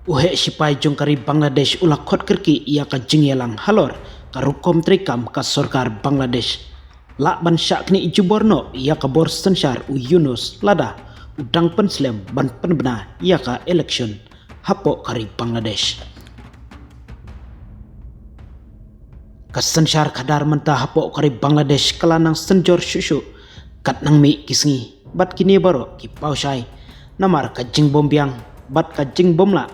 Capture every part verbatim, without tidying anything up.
U heh shipai jong ka ri Bangladesh u la khot kyrkieh ïa ka jingïalang halor ka rukom treikam ka sorkar Bangladesh. Lah ban shah knieh jubor noh ïa ka bor synshar u Yunus lada u dang pynslem ban pynbna ïa ka election hapoh ka ri Bangladesh. Ka synshar khadar mynta hapoh ka ri Bangladesh ka la nang synjor shuh shuh, kat nang mih ki sngi bad kine baroh ki paw shai namar ka jingbym biang bad ka jingbym lah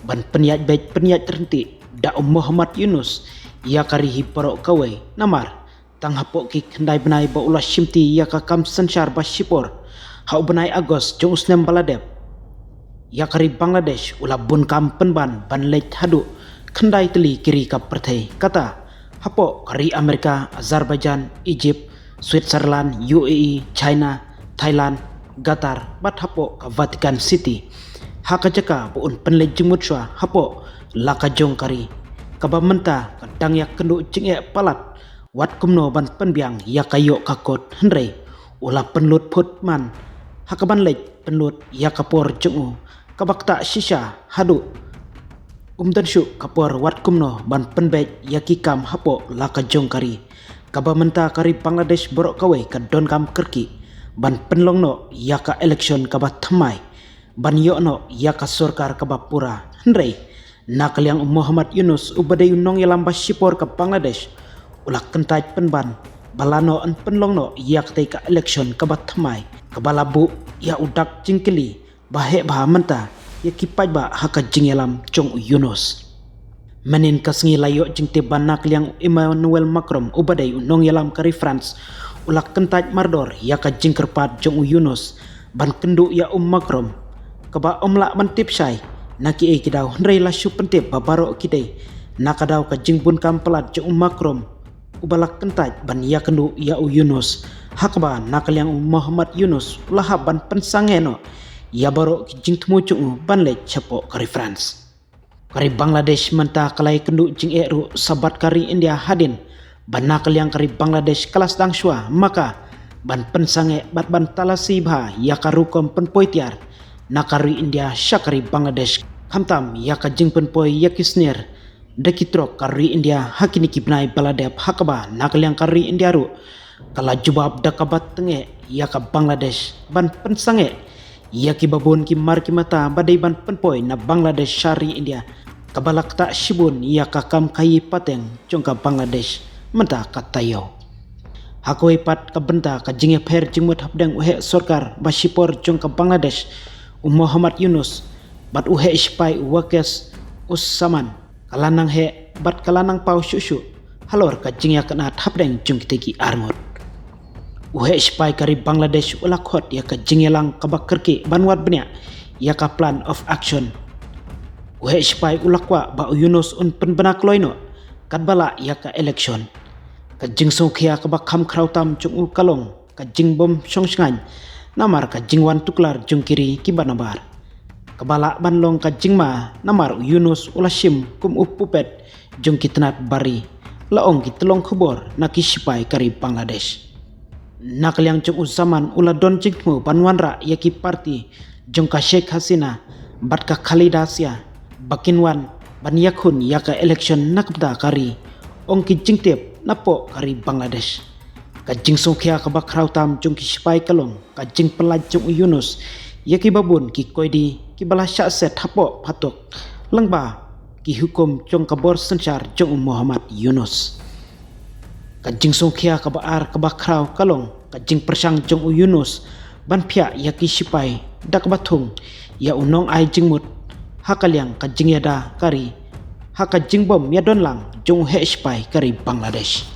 ban pynïaid beit pynïaid ryntih da u Muhammad Yunus ïa ka ri hi baroh kawei, namar tang hapoh ki khyndai bnai ba u la shimti ïa ka kam synshar ba shipor ha u bnai August jong u snem ba la dep, ïa ka ri Bangladesh u la bun kam pynban ban leit haduh khyndai tylli ki ri ka pyrthei, kata hapoh ka ri Amerika, Azerbaijan, Egypt, Switzerland, U A E, China, Thailand, Qatar bad hapoh ka Vatican City, ha ka jaka ba un pynleit jingmut shuwa hapoh la ka jong ka ri, kaba mynta ka dang ïakynduh jingeh palat wat kumno ban pynbiang ïa ka ïoh ka kot, hynrei u la pynlut phut man ha kaban leit pynlut ïa ka por jong u kaba ktah shisha haduh um don shuh ka por wat kumno ban pynbeit ïa ki kam hapoh la ka jong ka ri, kaba mynta ka ri Bangladesh baroh kawei ka donkam kyrkieh ban pynlong noh ïa ka election kaba thymmai ban ïoh noh ïa ka sorkar kaba pura, hynrei na ka liang u Muhammad Yunus uba dei u nongïalam ba shipor ka Bangladesh u la kyntait pynban ba lano yn pynlong noh ïa katei ka election kaba thymmai kaba la buh ïa u dak jingkylli ba heh bha mynta ïa ki paidbah ha ka jingïalam jong u Yunus. Mynhynnin ka sngi la ïoh jingtip ba na ka liang u Emmanuel Macron uba dei u nongïalam ka ri France u la kyntait mardor ïa ka jingkyrpad jong u Yunus ban kynduh ïa u Macron, kaba ym lah ban tip shai na kiei ki daw, hynrei la shu pyntip ba baroh ki dei na ka daw ka jingbun kam palat jong u Macron uba la kyntait ban ïakynduh ïa u Yunus, ha kaba na ka liang u Muhammad Yunus u la hap ban pynsangeh noh ïa baroh ki jingthmu jong u ban leit shapoh ka ri France. Ka ri Bangladesh mynta ka la ïakynduh jingeh ruh shabar ka ri India hadien ba na ka liang ka ri Bangladesh ka la sdang shuwa ma ka ban pynsangeh bad ban talasi bha ïa ka rukom pynpoi tiar na ka ri India sha ka ri Bangladesh, khamtam ïa ka jingpynpoi ïa ki snier da ki trok ka ri India ha kine ki bnai ba la dep, ha kaba na ka liang ka ri India ruh ka la jubab da kaba tyngeh ïa ka Bangladesh ban pynsangeh ïa kiba bun ki mar ki mata ba dei ban pynpoi na Bangladesh sha ri India, kaba la ktah shibun ïa ka kam khaïi pateng jong ka Bangladesh mynta ka taïew. Ha kawei pat ka bynta, ka jingïapher jingmut hapdeng u heh sorkar ba shipor jong ka Bangladesh u Muhammad Yunus bad u heh shipai u Waqes Uzzaman ka la nang heh bad ka la nang paw shuh shuh halor ka jingïakynad hapdeng jong kitei ki arngut. U heh shipai ka ri Bangladesh u la khot ïa ka jingïalang kaba kyrkieh ban wad bniah ïa ka plan of action. U heh shipai u la kwah ba u Yunus un pynbna kloi noh katba lah ïa ka election. Ka jingsngewkhia kaba kham khraw tam jong u ka long ka jingbym shong shngaiñ namar ka jingwan tuklar jong ki ri kiba nabar, kaba lah ban long ka jingma namar u Yunus u la shim kum u puppet jong ki tnat bar ri, la ong ki tyllong khubor na ki shipai ka ri Bangladesh. Na ka liang jong u Zaman u la don jingthmu ban wanrah ïa ki party jong ka Sheikh Hasina bad ka Khaleda Zia ba kin wan ban ïakhun ïa ka election na ka bynta ka ri, ong ki jingtip napoh ka ri Bangladesh. Ka jingsngewkhia kaba khraw tam jong ki shipai ka long ka jingpyllait jong u Yunus ïa kiba bun ki koidi kiba la shah set hapoh phatok lyngba ki hukum jong ka bor synshar jong u Muhammad Yunus. Ka jingsngewkhia kaba ar kaba khraw ka long ka jingpyrshang jong u Yunus ban phiah ïa ki shipai da kaba thung ïa u nongai jingmut ha ka liang ka jingïada ka ri ha ka jingbym ïadon lang jong u heh shipai ka ri Bangladesh.